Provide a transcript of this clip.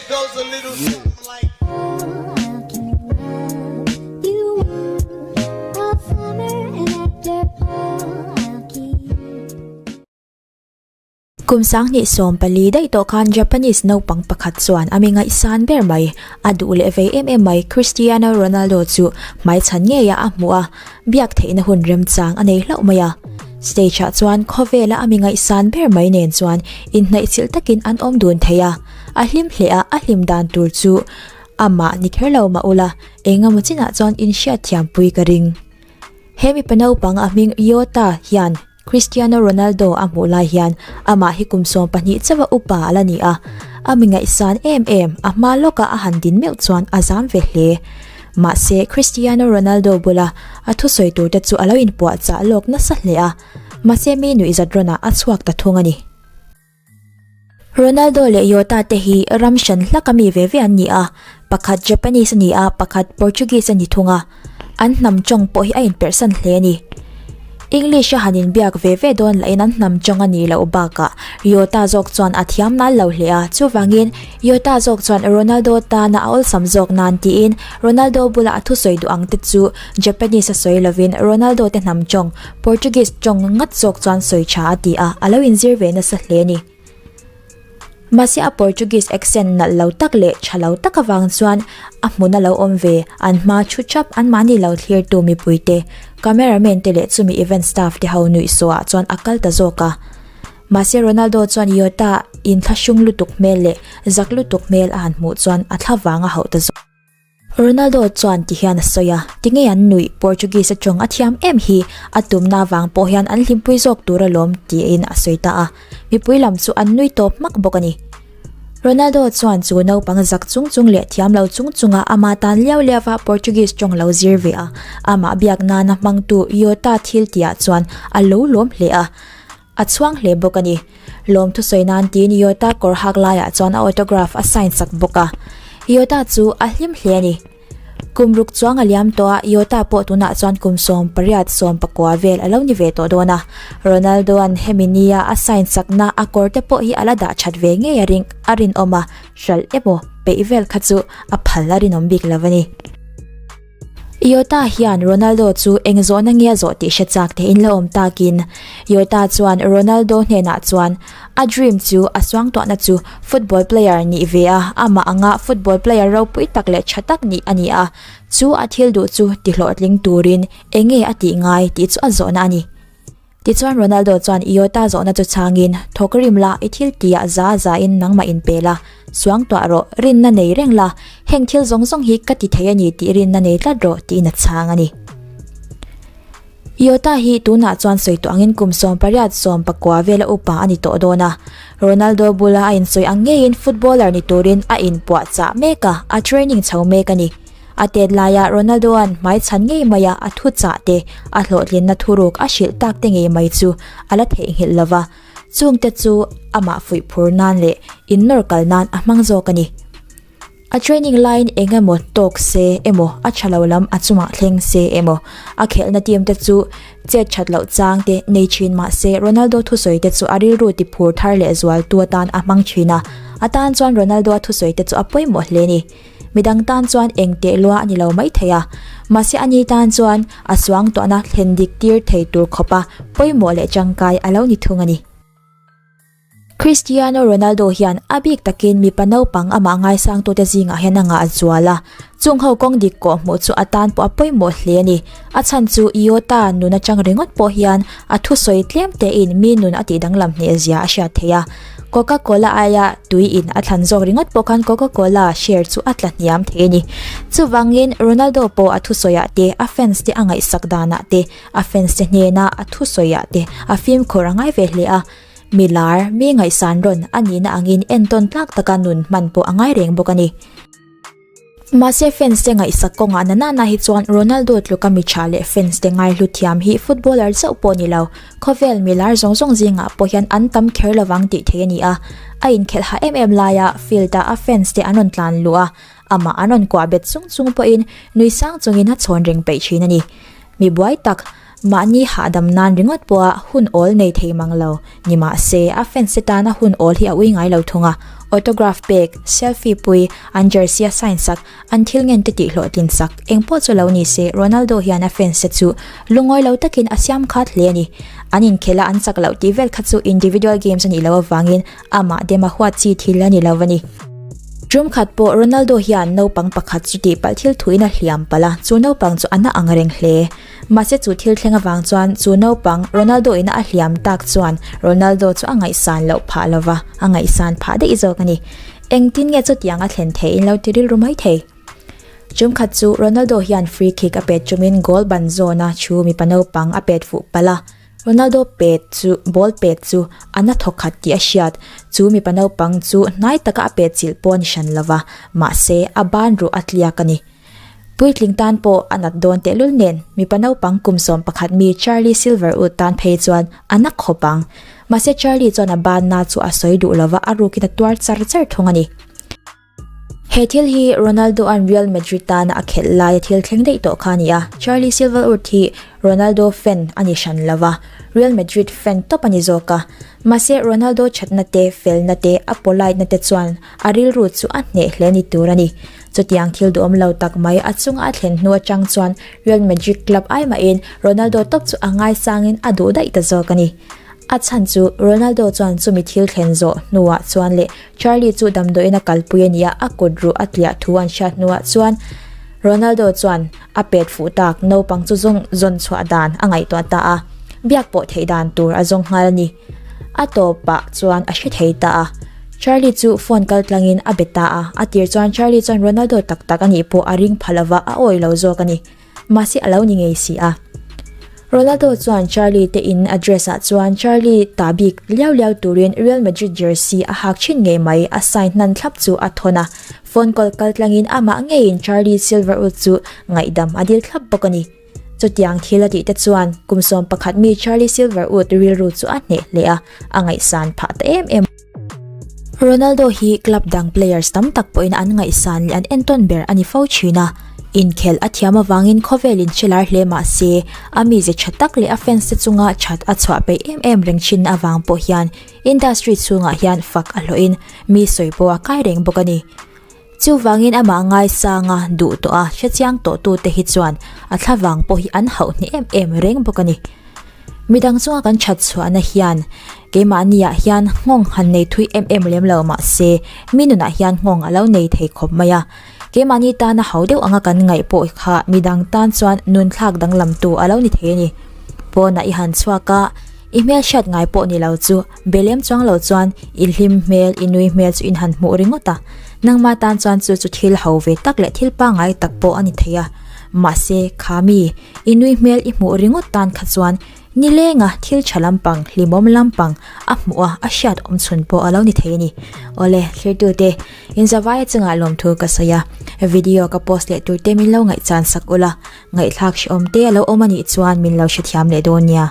goes a little something like. Kum 2014 daih tawh khan Japanese naupang pakhat chuan a mi ngaihsan ber mai, a duh leh vei em em mai Cristiano Ronaldo chu hmaichhan ngeia a hmuh a, biak theihna hun remchang a nei hlauh mai a. Stage ah chuan khawvela a mi ngaihsan ber mai nen chuan inhnaihchilh takin an awm dun thei a, a hlim hle a, a hlim dan tur chu amah ni kher lo mah ula, engemaw chinah chuan inhriatthiampui ka ring. He mipa naupang a hming Ryota hian Cristiano Ronaldo a hmuh lai hian amah hi kum 12 chauha upa a la ni a, a mi ngaihsan em em a hma lawka a han din meuh chuan a zam ve hle. Mahse, Cristiano Ronaldo bula a thusawi turte chu a lo inpuahchah lawk nasa hle a, mahse mi nuihzat rawnah a chhuak ta thung a ni. Ronaldo leh Jota te hi ram hran hlak a mi ve ve an ni a, pakhat Japanese a ni a, pakhat Portuguese a ni thung a, an hnam tawng pawh hi a inperhsan hle a ni. English a han inbiak ve ve dawn lahin an hnam tawng a nih loh bakah Jota zawk chuan a thiam nal lo hle a, chuvangin Jota zawk chuan Ronaldo tana a awlsam zawk nan tiin Ronaldo bula a thusawi duh ang te chu Japanese a sawi lovin Ronaldo te hnam tawng Portuguese tawng ngat zawk chuan sawi tha a ti a, a lo inzir ve nasa hle a ni. Mahse a Portuguese accent nalh lo tak leh tha lo tak avang chuan a hmun a lo awm ve, an hma thu thap anmahni lo thlirtu mipuite, cameraman te leh chumi event staff te ho nuihsawhah chuan a kal ta zawk a. Mahse Ronaldo chuan Jota inthlahrung lutuk hmel leh zak lutuk hmel a han hmuh chuan a thla vang a hauh ta zawk. Ronaldo chuan ti hian a sawi a, tinge an nuih Portuguese atawng a thiam em hi, a tumna avang pawh hian an hlimpui zawk tur alawm tiin a sawi ta a, mipui lam chu an nui tawp hmak bawk a ni. Ronaldo chuan chu naupang zak chung chung leh thiam lo chung chunga ama tan liau liauva Portuguese tawng lo zir ve a, amah biak nana hmangtu Jota thil tihah chuan a lo lawm hle a, a chhuang hle bawk a ni. Lawm thusawi nan tiin Yota kawr hak laiah chuan a autograph a sign sak bawk a. Yota chu a hlim hle a ni. Kum ruk chuang a liam tawh a, Yota pawh tunah chuan kum 18 19 vel a lo ni ve tawh dawn a. Ronaldo-a'n hemi nia a sign sakna a kawr te pawh hi a la dah that ve ngei a ring a rinawm a, hralh emaw peih vel kha chu a phal a rinawm bik lo a ni. Jota hian Ronaldo chu eng zawhna nge a zawh tih hre chak theihin la awm takin Jota chuan Ronaldo hnenah chuan a dream chu a suangtuahna chu football player nih ve a, amah anga football player ropui tak leh tha tak nih a ni a, chu a thil duh chu tihlawhtling turin eng nge a tih ngai tih chu a zawhna a ni. Tichuan Ronaldo chuan Iota zawhna chu chhangin, Thawk rim la, i thil tihah za za in nangmah in pe la, suang tuah rawh, rinna nei reng la, heng thil zawng zawng hi ka ti thei a ni tih rinna nei tlat rawh tiin a chhang a ni. Iota hi tunah chuan sawi tawh angin kum 18 19 vela upa a ni tawh dawn a, Ronaldo bula a insawi ang ngeiin footballer ni turin a inpuahchah mek a, a training chho mek a ni. A tet laia Ronaldo-a'n hmaichhan ngei maia a thu chah te, a hlawhtlinna thuruk a hrilh tak te ngei mai chu a la theihnghilh lo va, chungte chu amah fuih phur nan leh innawr kal nan a hmang zawk a ni. A training laiin eng emaw tawk se emaw, a tha lo lam a chungah thleng se emaw, a khelhna team te chu chet that loh chang te nei thin mah se Ronaldo thusawi te chu a rilru ti phur thar leh zualtu atan a hmang thin a, a tan chuan Ronaldo-a thusawi te chu a pawimawh hle a ni. Midang tan chuan eng teh lua a ni lo mai thei a, mahse ani tan chuan a suangtuahna thlen dik tir thei tur khawpa pawimawh leh tangkai a lo ni thung a ni. Cristiano Ronaldo hian a bik takin mipa naupang amah ngaisangtute zingah hian a ngah zual a, chung ho kawng dik kawh hmuh chu a tan pawh a pawimawh hle a ni. A chhan chu Iota nun atang ringawt pawh hian a thusawi tlem tein mi nun a tihdanglam hnehzia a hriat theih a. Coca-Cola aia tui in a thlan zawk ringawt pawh khan Coca-Cola share chu a tla hniam thei a ni. Chuvangin Ronaldo pawh a thusawiah te, a fans te a ngaihsak danah te, a fans te hnena a thusawiah te a fimkhur a ngai ve hle a. Mi lar, mi ngaihsan rawn a nihna angin entawn tlak taka nun hman pawh a ngai reng bawk a ni. Mahse fans te ngaihsak kawngah na nana hi chuan Ronaldo tluka mi tha leh fans te ngaihlu thiam hi footballer chauh pawh ni lo, khawvel mi lar zawng zawng zingah pawh hian an tam kher lovang tih theih a ni a. A inkhelh hah em em laia field ah a fans te an rawn tlan luh a, amah an rawn kuah bet chung chung pawhin nui sang chungin a chhawn reng peih thin a ni. Mi buai tak, mahni hahdam nan ringawt pawha hun awl nei thei mang lo ni mahse a fans te tana hun awl hi a ui ngai lo thung a, Autograph pek, selfie pui, an jersey a sign sak, an thil ngen te tih hlawhtlin sak, engpawh chu lo ni se Ronaldo hian a fans te chu lungawi lo takin a siam khat hle a ni. An inkhel a an chak loh tih vel kha chu individual games a nih loh avangin amah dem a huat chi thil a ni lo a ni. Tum khat pawh Ronaldo hian naupang pakhat chu tihpalh thil thuin a hliam palh a, chu naupang chu a na ang reng hle. Mahse chu thil thleng avang chuan chu naupang Ronaldo ina a hliam tak chuan Ronaldo chu a ngaihsan loh phah lova, a ngaihsan phah daih zawk a ni. Engtin nge chutiang a thlen thei in lo ti rilru mai thei? Tum khat chu Ronaldo hian free kick a pet tumin goal ban zawna thu mipa naupang a pet fuh palh a. Ronaldo pet chu ball pet chu a na thawk khat tih a hriat. Chu mipa naupang chu hnai taka a pet chilh pawh a ni hran lova, mahse a ban ruh a tliak a ni. Puitling tan pawh a nat dawn tehlul nen mipa naupang kum 11 mi Charlie Silverwood tan phei chuan a na khawp ang. Mahse Charlie chuan a banna chu a sawi duh lova a rukin a tuar char char thung a ni. He thil hi Ronaldo-a'n Real Madrid tana a khelh laia thil thleng daih tawh kha a ni a, Charlie Silverwood hi Ronaldo fan a ni hran lova, Real Madrid fan tawp a ni zawk a. Mahse Ronaldo thatna te, felna te, a polite na te chuan a rilru chu a hneh hle ni tur a ni. Chutiang thil duhawm lo tak mai a chunga a thlen hnu atang chuan Real Madrid club ai mahin Ronaldo tawp chu a ngaisangin a duh daih ta zawk a ni. A chhan chu Ronaldo chuan chumi thil thlen zawh hnuah chuan leh Charlie chu damdawiin a kalpui a ni a, a kut ruh a tliah thu an hriat hnuah chuan Ronaldo chuan a pet fuh tak naupang chu zawng zawn chhuah dan a ngaihtuah ta a, biak pawh theih dan tur a zawng nghal a ni. A tawpah chuan a hre thei ta a. Charlie chu phone kal tlangin a be ta a, a tir chuan Charlie chuan Ronaldo tak tak a nih pawh a ring pha lova, a awih lo zawk a ni. Mahse a lo ni ngei si a. Ronaldo chuan Charlie te in address ah chuan Charlie ta bik liau liau turin Real Madrid jersey a hak thin ngei mai a sign hnan thlap chu a thawn a. Phone call kal tlangin amah ngeiin Charlie Silverwood chu ngaihdam a dil thlap bawk a ni. Chutiang thil a tih te chuan kum 11 mi Charlie Silverwood rilru chu a hneh hle a, a ngaihsan phah ta em em. Ronaldo hi club dang players tam tak pawhin an ngaihsan leh an entawn ber a ni fo thin a. Inkhelh a thiam avangin khawvel in hre lar hle mah se, a mize tha tak leh a fans te chunga that a chhuah peih em em reng thin avang pawh hian industry chhungah hian fak a hlawhin mi sawi pawh a kai reng bawk a ni. Chuvangin amah ngaisanga duh tawh a hrechiang tawh tute hi chuan a thlavang pawh hi an hauh hneh em em reng bawk a ni. Midang chunga kan that chhuahna hian keimahniah hian nghawng han nei thui em em lem lo mahse mi nunah hian nghawng a lo nei thei khawp mai a. Keimahni tana ho deuh anga kan ngaih pawh kha midang tan chuan nun thlak danglamtu a lo ni thei a ni. Pawnah i han chhuak a, i hmelhriat ngai pawh ni lo chu Belem chuang lo chuan i hlim hmel, i nui hmel chu in han hmuh ringawt a. Nangma tan chuan chu chu thil ho ve tak leh thil pangngai tak pawh a ni thei a. Mahse, kha mi, i nui hmel i hmuh ringawt tan kha chuan nilenga thil tha lampang, hlimawm lampang a hmuh a, a hriat awm chhun pawh a lo ni thei a ni. Awle, thlirtute, inzavaia chungah lawmthu ka sawi a. Video ka post leh turte min lo ngaihchan sak ula, ngaihthlak hrehawm te a lo awm a nih chuan min lo hrethiam leh dawn nia.